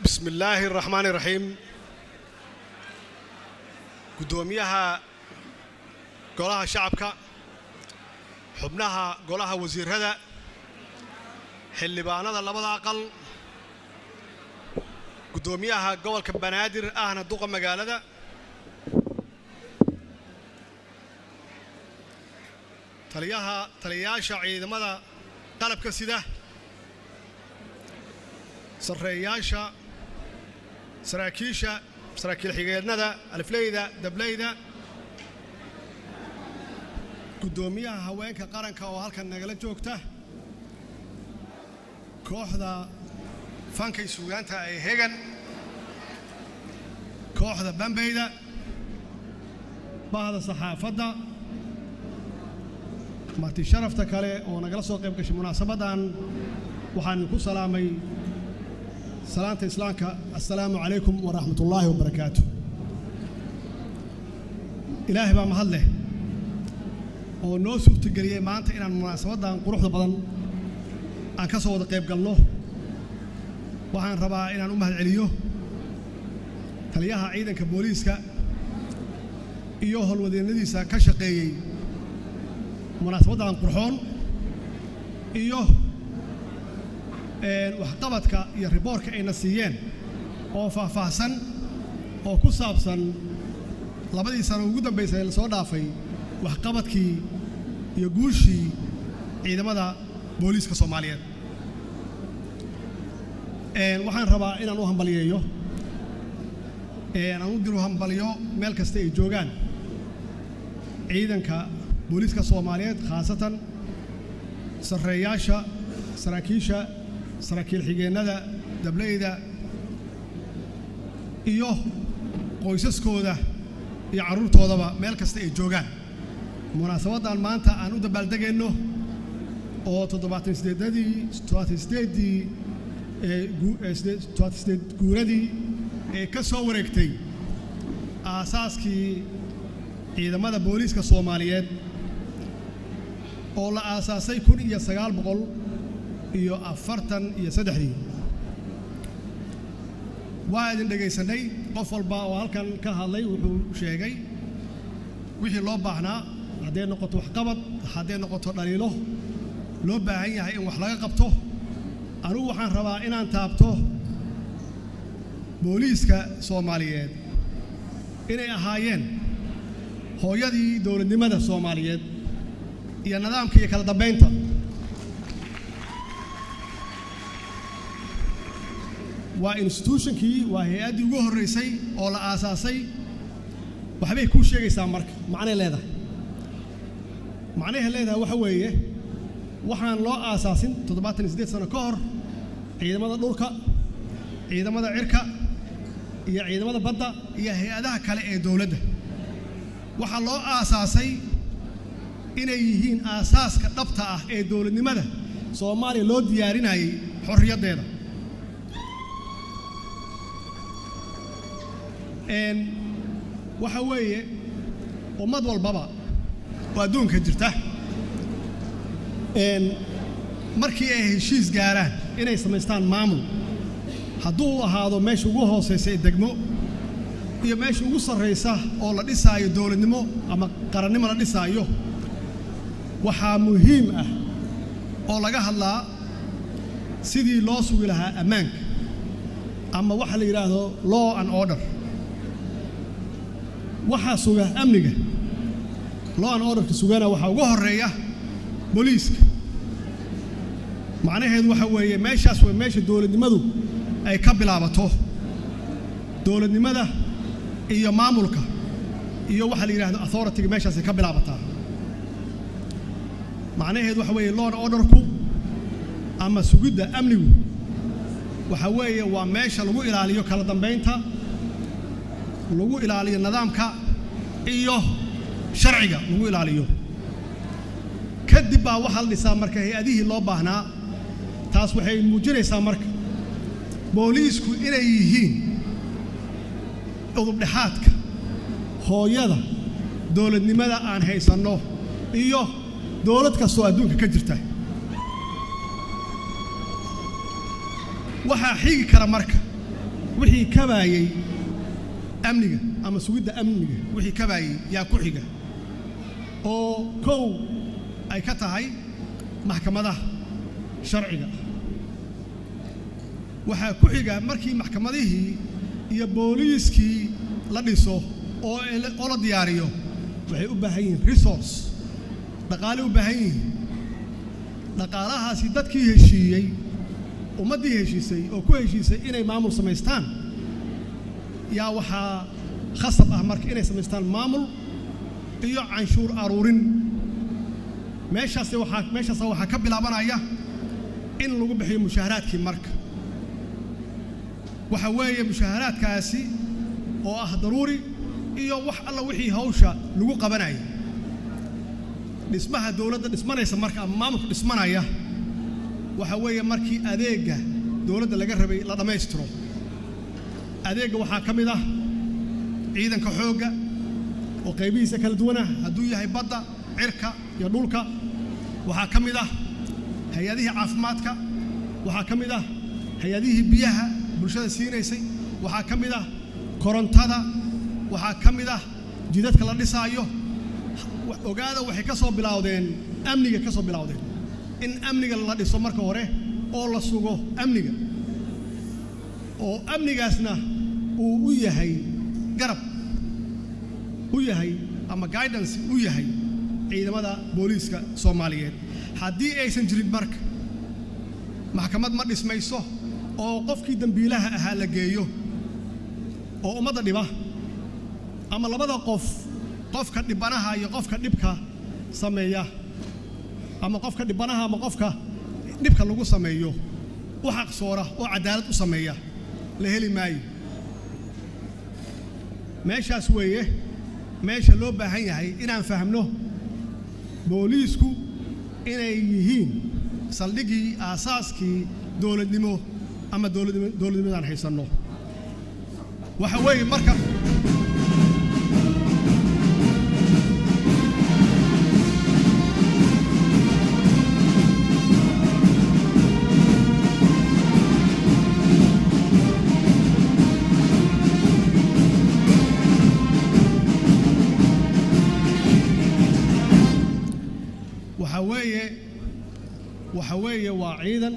Bismi illaahi araxmaani iraxiim. Guddoomiyaha Golaha Shacabka, xubnaha Golaha Wasiirada, xildhibaanada labada aqal, guddoomiyaha gobolka Banaadir ahna duqa magaalada, taliyaha, taliyayaasha ciidamada qalabka sida, sarreeyaasha, saraakiisha, saraakiil xigeednada, alifleyda, dableyda, guddoomiyaha haweenka qaranka oo halkan nagala joogta, kooxda fankay suugaanta ee Hegan, kooxda Bambeyda, bahda saxaafadda, marti sharafta kale oo nagala soo qayb gashay munaasabaddan, waxaan idinku salaamay salaanta islaamka: assalaamu calaykum waraxmat ullaahi wabarakaatu. Ilaahay baa mahad leh oo noo suurtageliyey maanta inaan munaasabaddan quruxda badan aan ka soo wada qayb galno. Waxaan rabaa inaan u mahad celiyo taliyaha ciidanka booliiska iyo howlwadeennadiisa ka shaqeeyey munaasabaddan qurxoon iyo waxqabadka iyo riboorka ayna siiyeen oo faahfaahsan oo ku saabsan 2dii sano ugu dambaysay lasoo dhaafay, waxqabadkii iyo guushii ciidamada booliiska Soomaaliyeed. Waxaan rabaa inaan u hambaliyeeyo, aan u diro hambaliyo meel kasta ay joogaan ciidanka booliiska Soomaaliyeed, khaasatan sarreeyaasha, saraakiisha, saraakiil xigeennada, dableyda iyo qoysaskooda iyo carruurtoodaba meel kasta ay joogaan, munaasabaddan maanta aan u dabaaldegayno oo 78-adii, 78-dii, 78 guuradii ee ka soo wareegtay aasaaskii ciidamada booliiska Soomaaliyeed oo la aasaasay 1943-dii. Waa idin dhegaysanay. Qof walba oo halkan ka hadlay wuxuu sheegay wixii loo baahnaa, hadday noqoto waxqabad, hadday noqoto dhaliilo loo baahan yahay in wax laga qabto. Anugu waxaan rabaa inaan taabto booliiska Soomaaliyeed inay ahaayeen hooyadii dowladnimada Soomaaliyeed iyo nidaamka iyo kala dambaynta. Waa institutionkii, waa hay-addii ugu horreysay oo la aasaasay. Waxbay kuu sheegaysaa marka, macnay leedahay. Macnahay leedahay waxa weeye, waxaan loo aasaasin 78 sano ka hor ciidamada dhulka, ciidamada cirka iyo ciidamada badda iyo hay-adaha kale ee dowladda. Waxaa loo aasaasay inay yihiin aasaaska dhabta ah ee dowladnimada Soomaaliya loo diyaarinayay xorriyaddeeda. Waxa weeye, ummad walbaba oo adduunka jirta, markii ay heshiis gaaraan inay samaystaan maamul, hadduu ahaado meesha ugu hoosaysa ee degmo iyo meesha ugu sarraysa oo la dhisaayo dowladnimo ama qarannimo la dhisaayo, waxaa muhiim ah oo laga hadlaa sidii loo sugi lahaa ammaanka ama waxa la yidhaahdo law and order. Waxaa suga amniga, law and orderka sugana, waxaa ugu horreeya booliiska. Macnaheedu waxa weeye, meeshaas waa meesha dowladnimadu ay ka bilaabato. Dowladnimada iyo maamulka iyo waxa la yidhahdo authority-ga meeshaasay ka bilaabataa. Macnaheedu waxa weeye, law and orderku ama sugidda amnigu waxa weeye waa meesha lagu ilaaliyo kala dambaynta, lagu ilaaliyo nidaamka iyo sharciga lagu ilaaliyo. Kadib baa waxaa la dhisaa marka hay-adihii loo baahnaa. Taas waxay muujinaysaa marka booliisku inay yihiin udubdhexaadka, hooyada dowladnimada aan haysanno iyo dowlad kastoo adduunka ka jirta. Waxaa xigi kara marka Wixii kabaayey amniga ama sugidda amniga, wixii kabaayey yaa ku xiga, oo kow ay ka tahay maxkamadaha sharciga. Waxaa ku xiga, markii maxkamadihii iyo booliiskii la dhiso oo la diyaariyo, waxay u baahan yihiin resource, dhaqaale u baahan yihiin. Dhaqaalahaasi dadkii heshiiyey, ummaddii heshiisay oo ku heshiisay inay maamul samaystaan, yaa waxaa khasab ah marka inay samaystaan maamul iyo canshuur aruurin. Meeshaas waxaa ka bilaabanaya in lagu bixiyo mushaaharaadkii. Marka waxa weeye mushaaharaadkaasi oo ah daruuri iyo wax alla wixii hawsha lagu qabanaya, dhismaha dowladda dhismanaysa marka ama maamulka dhismanaya, waxa weeye markii adeegga dowladda laga rabay la dhammaystiro. Adeegga waxaa ka mid ah ciidanka xoogga oo qaybihiisa kala duwan ah, hadduu yahay badda, cirka iyo dhulka. Waxaa ka mid ah hay-adihii caafimaadka. Waxaa ka mid ah hay-adihii biyaha bulshada siinaysay. Waxaa ka mid ah korontada. Waxaa ka mid ah jidadka la dhisaayo. Ogaada, waxay ka soo bilowdeen amniga, ka soo bilowdeen in amniga la dhiso marka hore oo la sugo amniga, oo amnigaasna uu u yahay garab u yahay ama guidance u yahay ciidamada booliiska Soomaaliyeed. Haddii aysan jirin marka maxkamad ma dhismayso oo qofkii dembiilaha ahaa la geeyo oo ummadda dhiba, ama labada qof, qofka dhibanaha iyo qofka dhibka sameeya, ama qofka dhibanaha ama qofka dhibka lagu sameeyo u xaqsoora oo cadaalad u sameeya la heli maayo. Meeshaas weeye meesha loo baahan yahay inaan fahmno booliisku inay yihiin saldhiggii, aasaaskii dowladnimo ama dowladnimadaan haysanno. Waxa weeye marka waxa weeye waa ciidan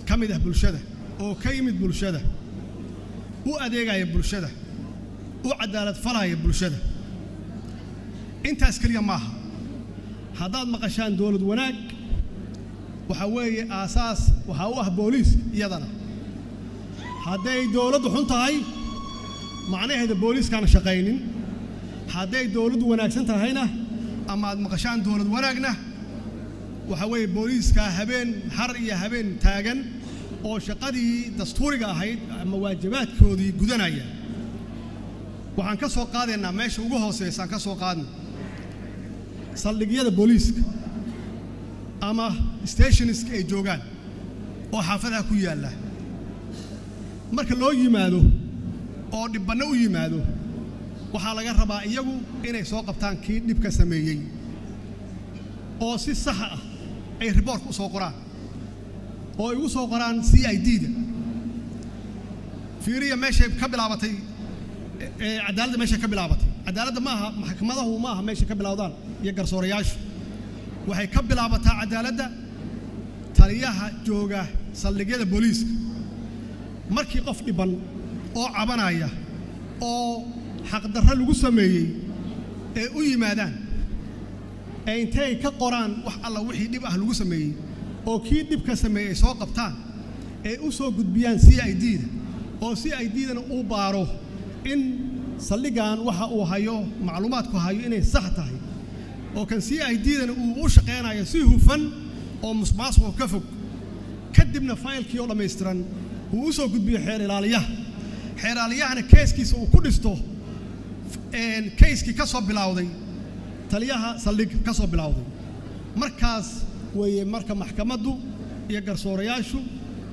ka mid ah bulshada oo ka yimid bulshada, u adeegaya bulshada, u cadaalad falaya bulshada. Intaas keliya maaha. Haddaad maqashaan dowlad wanaag, waxa weeye aasaas waxaa u ah booliiska iyadana. Hadday dowladdu xun tahay, macnaheeda booliiskaana shaqaynin. Hadday dowladdu wanaagsan tahayna ama aad maqashaan dowlad wanaagna, waxa weeye booliiska habeen har iyo habeen taagan oo shaqadii dastuuriga ahayd ama waajibaadkoodii gudanaya. Waxaan ka soo qaadaynaa meesha ugu hooseysa, aan ka soo qaadna saldhigyada booliiska ama stationska ay joogaan oo xaafadaha ku yaalla. Marka loo yimaado oo dhibbanno u yimaado, waxaa laga rabaa iyagu inay soo qabtaan kii dhibka sameeyey oo si saxa ah ay reportka u soo qoraan oo ay ugu soo qoraan CID-da. Fiiriya meeshay ka bilaabatay cadaaladda, meeshay ka bilaabatay cadaaladda. Ma aha maxkamadahu, ma aha meeshay ka bilowdaan iyo garsoorayaashu. Waxay ka bilaabataa cadaaladda taliyaha jooga saldhigyada booliiska. Markii qof dhiban oo cabanaya oo xaqdarro lagu sameeyey ee u yimaadaan, ee intay ka qoraan wax alla wixii dhib ah lagu sameeyey oo kii dhibka sameeyey ay soo qabtaan, ee u soo gudbiyaan CID-da, oo CID-dana uu baaro in saldhiggan waxa uu hayo, macluumaadku hayo, inay sax tahay, oo kan CID-dana uu u shaqaynayo si hufan oo musuqmaasuqa ka fog, kadibna faylkii oo dhammaystiran uu u soo gudbiyo xeer ilaaliyaha, xeer ilaaliyahana keeskiisa uu ku dhisto kayskii ka soo bilowday taliyaha saldhig ka soo bilowday, markaas weeye marka maxkamaddu iyo garsoorayaashu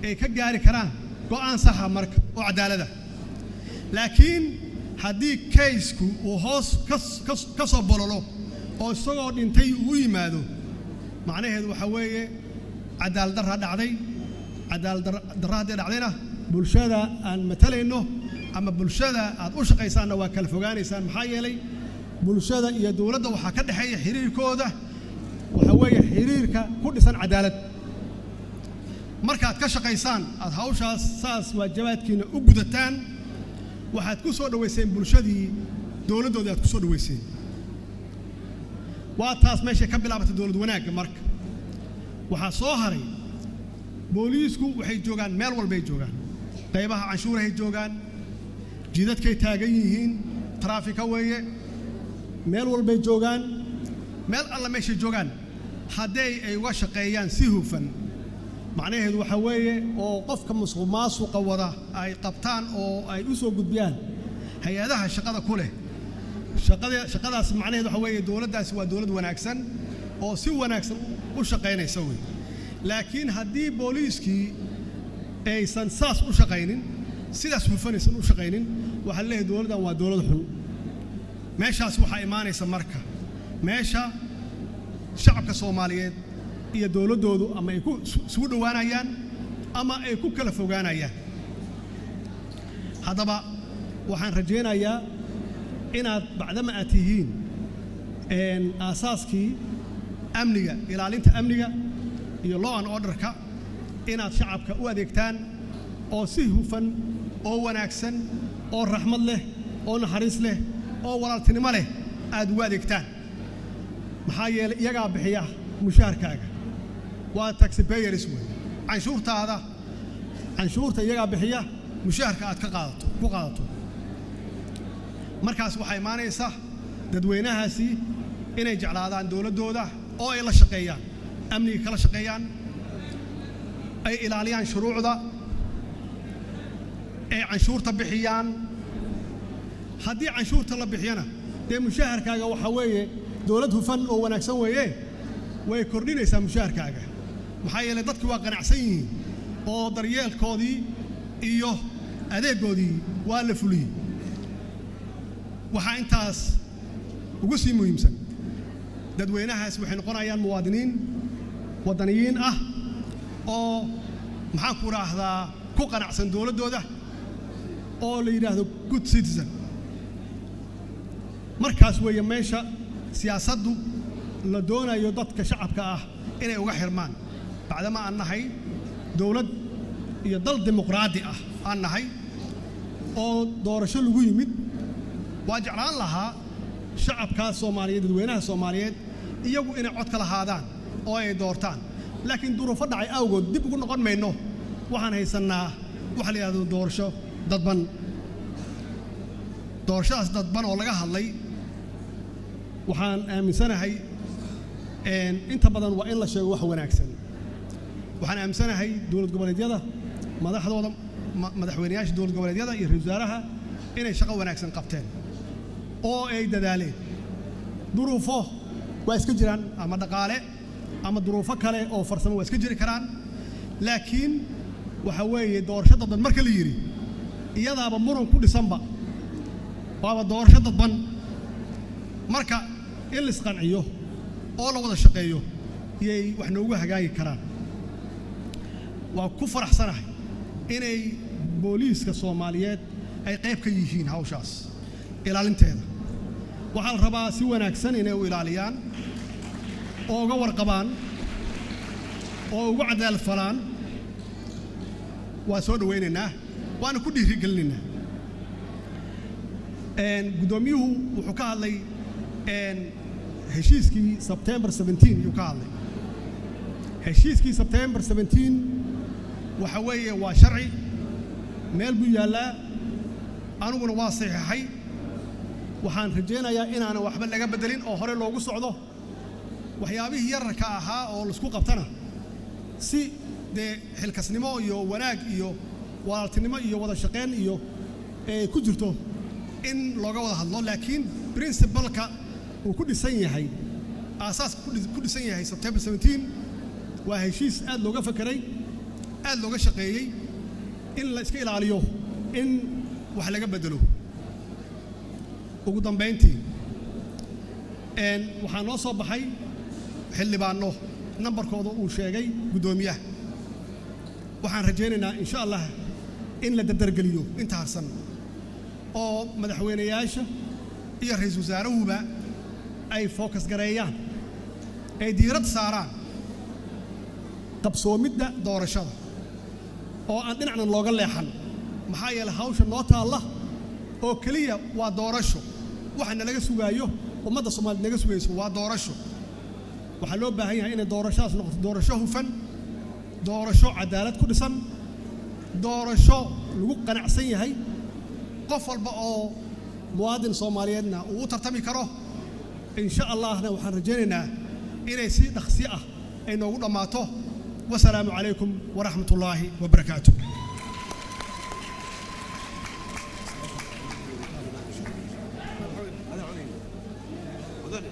ay ka gaari karaan go'aan saxa marka oo cadaalada. Laakiin haddii kaysku uu hoos ka soo bololo oo isagoo dhintay uu u yimaado, macnaheedu waxaa weeye cadaalad darraa dhacday. Cadaalad darra haddii dhacdayna Bulshada aan matalayno ama bulshada aad u shaqaysaanna waa kala fogaanaysaan. Maxaa yeelay, bulshada iyo dowladda waxaa ka dhexeeya xiriirkooda, waxaa weeye xiriirka ku dhisan cadaalad. Markaad ka shaqaysaan, aad hawshaas saas waajibaadkiina u gudataan, waxaad ku soo dhowayseen bulshadii dowladdoodii aad ku soo dhowayseen. Waa taas meeshay ka bilaabatay dowlad wanaagga. Marka waxaa soo haray, booliisku waxay joogaan meel walbay joogaan, qaybaha canshuurahay joogaan, jidadkay taagan yihiin, taraafika weeye, meel walbay joogaan. Meel alla meeshay joogaan hadday ay uga shaqeeyaan si hufan, macnaheedu waxaa weeye oo qofka musuq maasuqa wada ay qabtaan oo ay u soo gudbiyaan hay-adaha shaqada ku leh shaqada, shaqadaas macnaheedu waxa weeye dowladdaasi waa dowlad wanaagsan oo si wanaagsan u shaqaynaysa wey. Laakiin haddii booliiskii aysan saas u shaqaynin, sidaas hufanaysan u shaqaynin, waxaa leeyahay dowladdan waa dowlad xun. Meeshaas waxaa imaanaysa marka meesha shacabka Soomaaliyeed iyo dowladdoodu ama ay ku isugu dhowaanayaan ama ay ku kala fogaanayaan. Haddaba waxaan rajaynayaa inaad bacdama aad tihiin aasaaskii amniga, ilaalinta amniga iyo law and orderka, inaad shacabka u adeegtaan oo si hufan oo wanaagsan oo raxmad leh oo naxariis leh oo walaaltinimo leh aad ugu adeegtaan. Maxaa yeelay, iyagaa bixiya mushaharkaaga, waa taxpayers wey. Canshuurtaada, canshuurta iyagaa bixiya mushaharka aad ka qaadato ku qaadato. Markaas waxaa imaanaysa dadweynahaasi inay jeclaadaan dowladdooda oo ay la shaqeeyaan, amniga kala shaqeeyaan, ay ilaaliyaan shuruucda, ay canshuurta bixiyaan. Haddii canshuurta la bixiyana, dee mushaharkaaga waxaa weeye dowlad hufan oo wanaagsan weeye, way kordhinaysaa mushaharkaaga. Maxaa yeelay, dadki waa qanacsan yihiin oo daryeelkoodii iyo adeegoodii waa la fuliyey. Waxaa intaas ugu sii muhiimsan, dadweynahaas waxay noqonayaan muwaadiniin waddaniyiin ah oo, maxaan ku idhaahdaa, ku qanacsan dowladdooda oo la yidhaahdo good citizen. Markaas weeye meesha siyaasaddu la doonayo dadka shacabka ah inay uga xirmaan. Bacdama aan nahay dowlad iyo dal dimuqraadi ah aan nahay oo doorasho lagu yimid, waa jeclaan lahaa shacabkaas Soomaaliyeed, dadweynaha Soomaaliyeed, iyagu inay codka lahaadaan oo ay doortaan. Laakiin duruufo dhacay awgood dib ugu noqon mayno. Waxaan haysannaa waxa la yidhahdo doorasho dadban. Doorashadaas dadban oo laga hadlay, waxaan aaminsanahay inta badan waa in la sheego wax wanaagsan. Waxaan aaminsanahay dowlad goboleedyada madaxdooda, madaxweynayaasha dowlad goboleedyada iyo ra-iisul wasaaraha inay shaqo wanaagsan qabteen oo ay dadaaleen. Duruufo waa iska jiraan, ama dhaqaale ama duruufo kale oo farsamo waa iska jiri karaan. Laakiin waxa weeye doorasho dadban marka la yidhi, iyadaaba muran ku dhisanba, waaba doorasho dadban. Marka in la isqanciyo oo la wada shaqeeyo iyay wax noogu hagaagi karaan. Waa ku faraxsanahay inay booliiska Soomaaliyeed ay qayb ka yihiin hawshaas ilaalinteeda. Waxaa la rabaa si wanaagsan inay u ilaaliyaan oo uga warqabaan oo ugu cadaalad falaan. Waa soo dhowaynaynaa, waana ku dhiirigelinaynaa. Guddoomiyuhu wuxuu ka hadlay heshiiskii Sebtembar 17 ayuu ka hadlay. Heshiiskii Sebtembar 17 waxa weeye waa sharci, meel buu yaallaa, aniguna waa saxiixay. Waxaan rajaynayaa inaanan waxba laga beddelin oo hore loogu socdo. Waxyaabihii yararka ahaa oo laisku qabtana si dee xilkasnimo iyo wanaag iyo walaaltinimo iyo wada shaqayn iyo ay ku jirto in looga wada hadlo. Laakiin principleka uu ku dhisan yahay, aasaaska ku dhisan yahay September 17, waa heshiis aad looga fakeray, aad looga shaqeeyey in la iska ilaaliyo in wax laga beddelo. Ugu dambayntii, waxaa noo soo baxay xildhibaanno nambarkooda uu sheegay guddoomiyaha. Waxaan rajaynaynaa, insha Allah, In la dardargeliyo inta harsan oo madaxweynayaasha iyo ra'iisul wasaaruhuba ay focus gareeyaan, ay diirad saaraan qabsoomidda doorashada oo aan dhinacna looga leexan, maxaa yeelay hawsha noo taalla oo keliya waa doorasho. Waxa nalaga sugaayo, ummadda Soomaaliyed naga sugayso, waa doorasho. Waxaa loo baahan yahay inay doorashadaas noqoto doorasho hufan, doorasho cadaalad ku dhisan, doorasho lagu qanacsan yahay, qof walba oo muwaadin Soomaaliyeedna uu u tartami karo. Insha Allahna waxaan rajaynaynaa inay si dhaqsi ah ay noogu dhammaato. Wasalaamu calaykum waraxmat ullaahi wabarakaatu.